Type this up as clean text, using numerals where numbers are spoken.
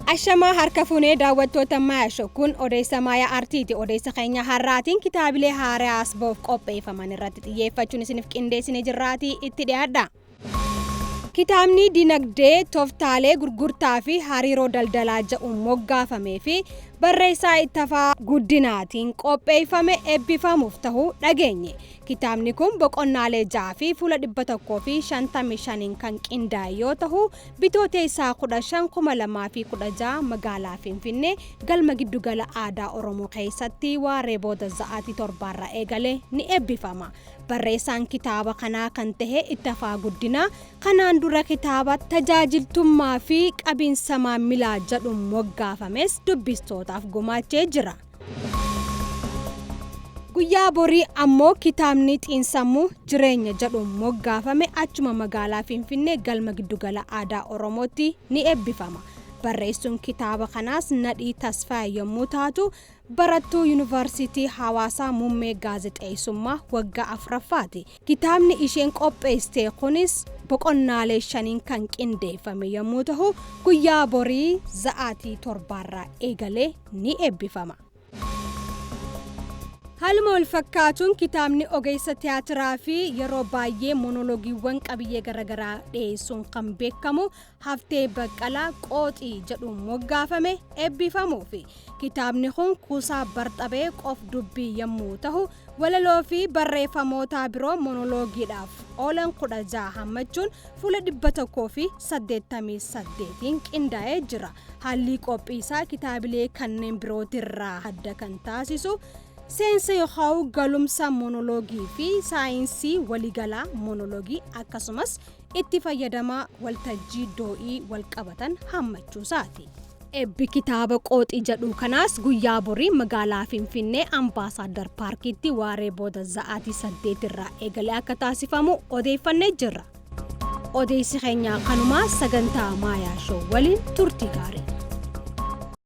Ashamaa harka fuunee daawwattoota Maayaa kun odeessa Maayaa Artiiti. Odeessa keenya har'aatiin kitaabilee haaraa as ba'uuf qopheeffaman irratti xiyyeeffachuun isiniif qindeessine jirraatii itti dhiyaadha. Kitaabni dinagdee tooftaalee gurgurtaa fi hariiroo daldalaa jedhuun moggaafamee fi barreessaa Ittafaa Guddinaatiin qopheeffame eebbifamuuf ta'uu dhageenye. Kitaabni kun boqonnaalee 6 fi fuula 155 kan qindaa'e yoo ta'u, Bitootessa 15, 2016 magaalaa Finfinnee galma giddugala aadaa Oromoo keessatti waaree booda sa'aatii 7rraa eegalee ni eebbifama. Barreessaan kitaaba kanaa kan ta'e Ittafaa Guddinaa kanaan dura kitaaba tajaajiltummaa fi qabiinsa maamilaa jedhuun moggaafames dubbistootaaf gumaachee jira. Guyyaa borii ammoo kitaabni xiinsammuu jireenya jedhuun moggaafame achuma magaalaa Finfinnee galma giddugala aadaa Oromootti ni eebbifama. Barreessuun kitaaba kanaas Nadhii Tasfaayee yommuu taatu, barattuu Yuunivarsiitii Hawaasaa muummee gaazexeessummaa waggaa 4ffaati. Kitaabni isheen qopheessite kunis boqonnaalee 5 kan qindeeffame yommuu ta'u, guyyaa borii sa'aatii 7rraa eegalee ni eebbifama. Haaluma wal fakkaatuun kitaabni ogeessa tiyaatiraa fi yeroo baay'ee monoloogiiwwan qabiyyee garaagaraa dhiyeessuun kan beekamu Haftee Baqqalaa Qooxii jedhuun moggaafame eebbifamuufi. Kitaabni kun kuusaa barxabee qof dubbii yommuu ta'u, walaloo fi barreeffamoota biroo monoloogiidhaaf oolan 16 hammachuun fuula 188 qindaa'ee jira. Haalli qophii isaa kitaabilee kanneen birootirraa adda kan taasisu seensa yookaan galumsa monoloogii fi saayinsii waliigalaa monoloogii akkasumas itti fayyadama waltajjii doo'ii walqabatan hammachuusaati. Eebbi kitaaba Qooxii jedhu kanaas guyyaa borii magaalaa Finfinnee Ambaasaaddar Paarkiitti waaree booda sa'aatii 8 irraa eegalee akka taasifamu odeeffannee jirra. Odeessi keenya kanumaa sagantaa Maayaa Show waliin turtii gaarii.